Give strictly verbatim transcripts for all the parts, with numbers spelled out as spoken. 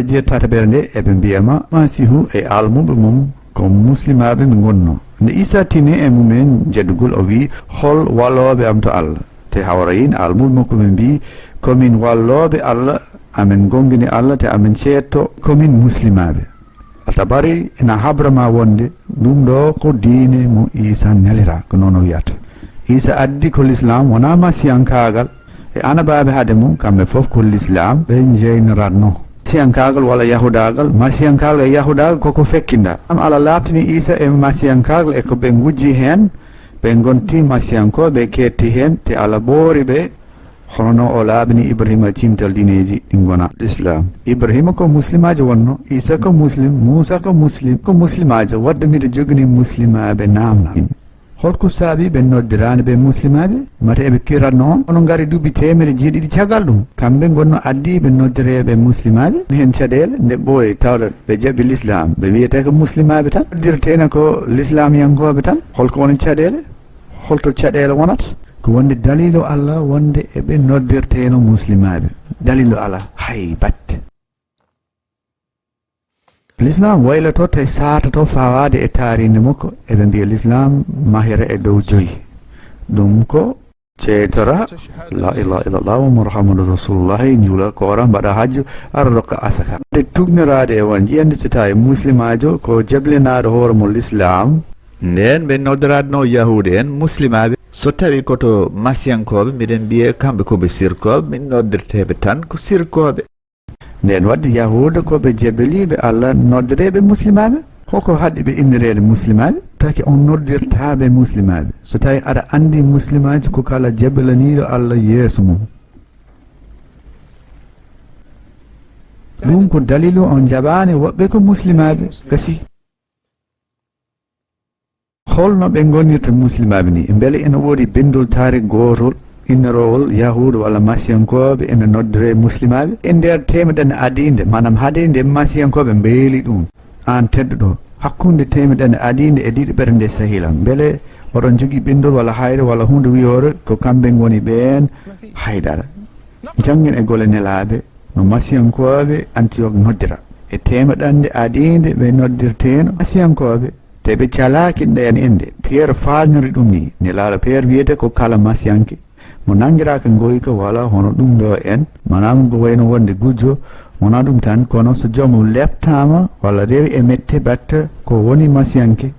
Jeetataɓere nde eɓe mbiya ma Masiihu e almuɓe mum ko muslimaaɓe ɓe ngonnoo. Nde Iisaa tini e mumen jeddugol, o wi'i, "Hol wallooɓe am to Allah?" Te hawrayin almuɓe makko ɓe mbi'i, "Ko min wallooɓe Allah, amen ngongini Allah, te amen ceetto, ko min muslimaaɓe." Altabari ina habra ma wonde ɗum ɗo ko diine mo Iisaa neliraa, ko noon o wiyata. Iisaa addi ko lislaam, wonaa masiyankaagal. E anabaaɓe hade mum, kamɓe fof ko lislaam ɓe njeynoratnoo. Masiyankaagal walla yahudaagal, masiyankaagal e yahudaagal koko fekkinda. Am Allah laaɓtini Iisaa e masiyankaagal e ko ɓe ngujji heen, ɓe ngonti masiyankooɓe, ɓe keetti heen, te Allah ɓoori ɓe, hono no o laaɓini Ibrahima cimtal diineeji ɗi ngona lislaam. Ibrahima ko muslimaajo wonno, Iisaa ko muslim, Muusaa ko muslim, ko muslimaajo, wadde miɗo jogini muslimaaɓe naamna. Holko saabi ɓe noddiraani ɓe muslimaaɓe? Mate eɓe kiratno on? Kono ngari duuɓi teemedde jeeɗiɗi caggal ɗum. Kamɓe ngonno addiiɓe noddireeɓe muslimaaɓe. Heen caɗeele nde ɓooyi tawde ɓe jaɓi lislaam. Ɓe wiyetee ko muslimaaɓe tan. Noddirteena ko lislaamiyankooɓe tan. Holko woni caɗeele? Holto caɗeele wonata? Ko wonde daliilu Allah wonde eɓe noddirteeno muslimaaɓe. Daliilu alaa hay batte. Lislaam wayloto te saatoto fawaade e taariinde makko, eɓe mbiya lislaam mahira e dow joyi. Ɗum ko ceytora, la ilaha illallah wa Muhammadu Rasulullah, njuula, koora, mbaɗa hajju, ara rokka asaka. Nde tuugnoraade e won jiyande so tawi muslimaajo ko jablinaaɗo hoore mo lislaam. Ndeen ɓe noddoraatno yahuude en muslimaaɓe. So tawi ko to masiyankooɓe, miɗen mbiye kamɓe ko ɓe sirkooɓe, min noddirteeɓe tan ko sirkooɓe. Ndeen wadde yahuuda ko ɓe jebeliiɓe Allah noddereeɓe muslimaaɓe. Hoko haɗi ɓe innireede muslimaaɓe? Taki on noddirtaaɓe muslimaaɓe. So tawi aɗa anndi muslimaajo ko kala jebelaniiɗo Allah yeeso mum. Ɗum ko daliilu on jaɓaani woɓɓe ko muslimaaɓe. Gasi. Holno ɓe ngonirta muslimaaɓe ni? Mbele ina woodi binndol taariik gootol innorowol yahuuda walla masiyankooɓe ina noddire muslimaaɓe? E nder teemedere adiinde, maanaam hade nde masiyankooɓe mbeeli ɗum, aan tedduɗo, hakkunde teemedere adiinde e diɗeɓere nde sahila, mbele oɗon jogii binndol walla hayre walla huunde wiyoore ko kamɓe ngoni ɓeen? Haydara. Janngen e golle nelaaɓe no masiyankooɓe Antiyok noddira. E teemedere adiinde ɓe noddirteeno masiyankooɓe, te ɓe calaaki ndeen innde. Piyeer faalnori ɗum ni, nelaaɗo Piyeer wiyete ko kala masiyanke mo nanngiraaka ngoyka walla hono ɗum ɗo en, maanaam ko wayno wonde gujjo, wonaa ɗum tan, kono so joomum leptaama walla rewi e mette batte ko woni masiyanke,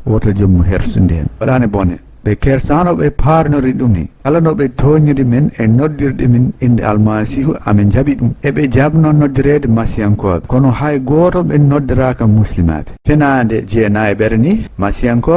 woto joomum hersu ndeen. Waɗaani bone. Ɓe kersaano ɓe paarnori ɗum ni. Kala no ɓe tooñniri min e noddirde min innde Almasiihu, amin njaɓi ɗum. Eɓe njaɓno noddireede masiyankooɓe, kono hay gooto ɓe noddiraaka muslimaaɓe. Fenaande jeenayeɓere ni, masiyankooɓe